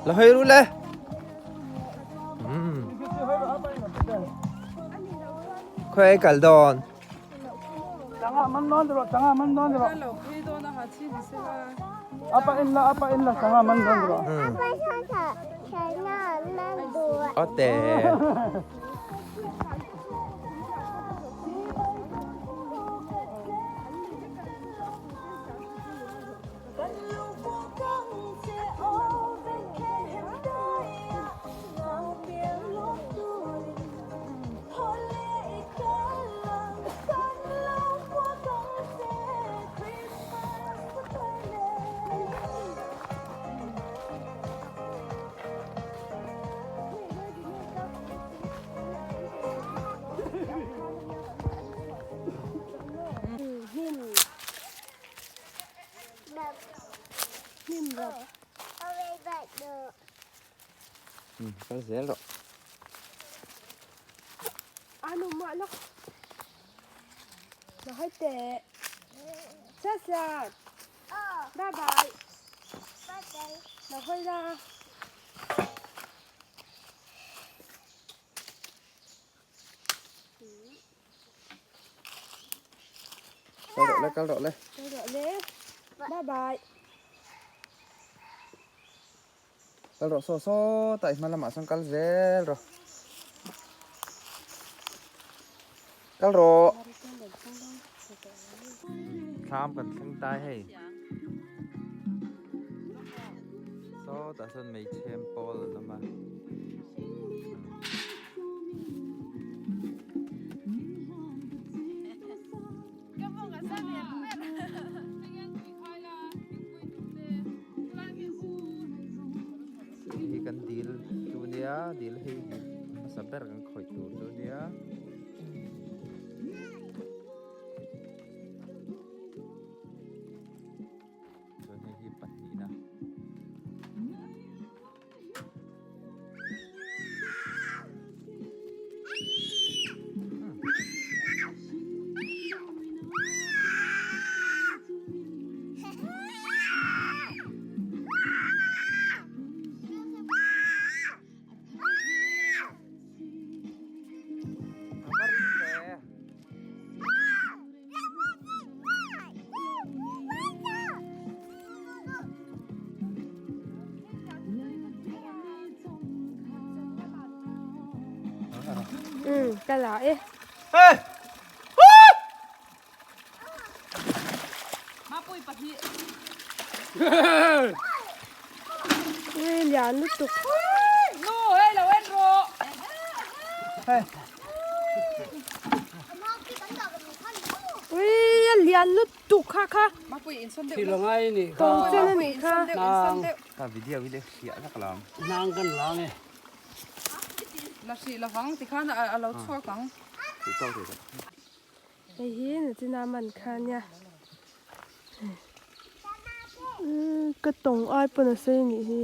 La hawi ru le. Khawi kal dawn. Tanga man dawn ro, tanga man dawn ro. Apa in la, apa in la, tanga man dawn ro. Ote. Kal zel rawh. Anu mah lawk. Na hai te. Sa sa. Bye bye. Na hoi la. Kal rawh le, kal rawh le. Kal rawh le. Bye bye. Kal rawh saw saw ta i hma lamah sawn kal zel rawh. Kal rawh. Thlam kan thleng tai hei. Saw tah sawn meichhem pawl an awm a. Hei hi kan dil chu nia dil hei hmasa ber kan khawih tur chu nia. Chuan hei hi pahnihna. Ka la e. Hey! Ui lian lutuk. Nu hei lo en rawh. Hey! Ui a lian lutuk kha kha. Mapui insawn deuh. Thil ngai ni kha. Tawng chen a nih kha. Nang. Ka video hi le hriah vek lo. Nang kan lang e. La hrih lovang tikhan a lo chhuak ang. Hei hi nachina man kha nia. Ka tawng ai pawn a sei nih hi.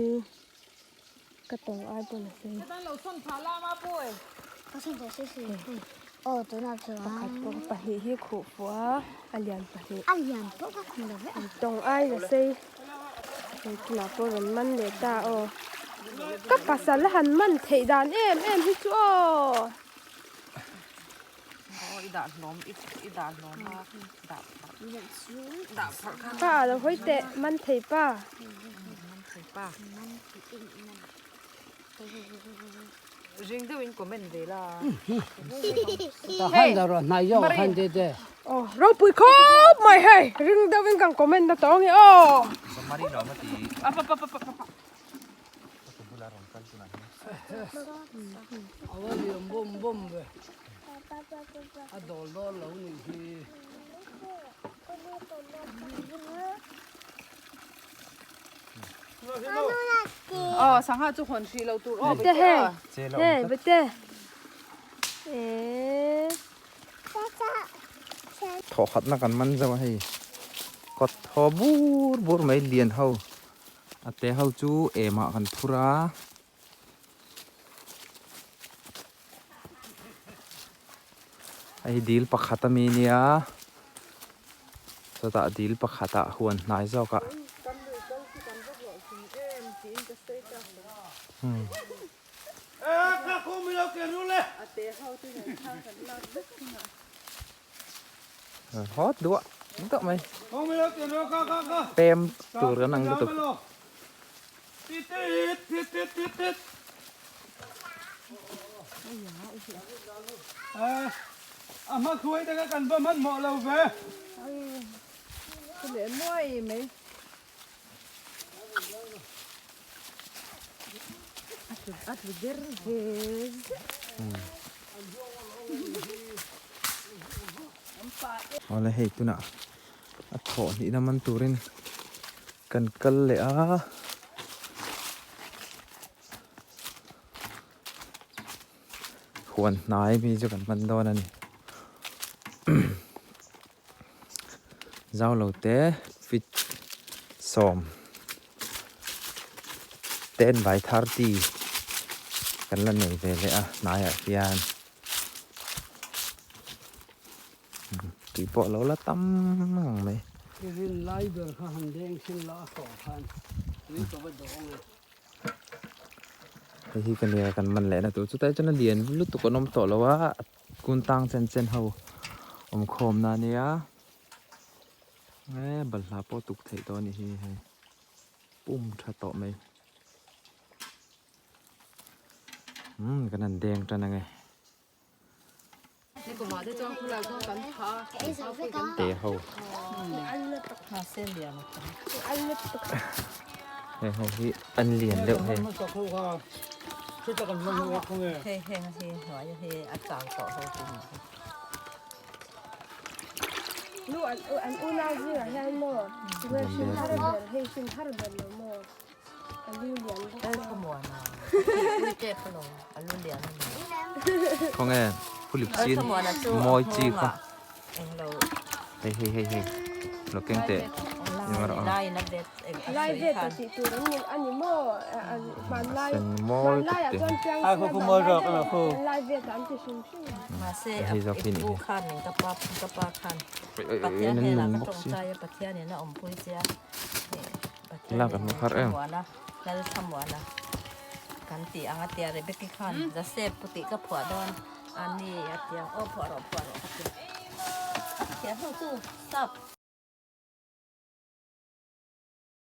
Ka tawng ai pawn a sei. Pakhat pawh pahnih hi khuh fuh a, a lian pahnih. Tawng ai a sei. Hei tunah pawh rawn man leh ta aw. Ka pasal a han man theih dan em em hi chu aw. Pa lo hawi teh man thei pa. Ring deuhin comment ve la. Han da ro hnai zawk han te te. Aw ropui khawp mai hei ring deuhin kan comment na tawng hi aw. Mari lo ma ti. Apa pa pa pa pa. Awa liam bum bum ve. A dawl dawl lo ni hi. Aw sangha chu hawn hrih lo tur aw Bete hei hei bete eh Thawh khatna kan man zauh a hei kawt thaw bur bur mai lian ho a te ho chu emah kan phur a. Hei dil pakhat ami nia chutah dil pakhatah huan hnai zawkah. Hot duah duah mai pem tur kan ang lutuk. Awle hei tunah a thawh hnihna man turin kan kal leh a. Huan hnai mi chu kan man dawn a ni. Zau lo te feet sawm 10 by 30 kan la nei ve leh a hnaiah hian tui pawh lo la tam ngang mai. Hei hi ka nia kan man lehna tur chutai chuan a lian lutuk an awm tawh lo a. Kun tang chen chen ho awm khawm na ania e balhla pawh tuk theih tawh anih hi hei pum tha tawh mai umm kan han deng tan ange te ho heng ho hi an lian deuh hei. Khawnge Phulip chin mawi chi kha hei hei hei hei lo keng teh sen mawi tak te hei zawk hi nih hi nan nung bawk si lak an har em.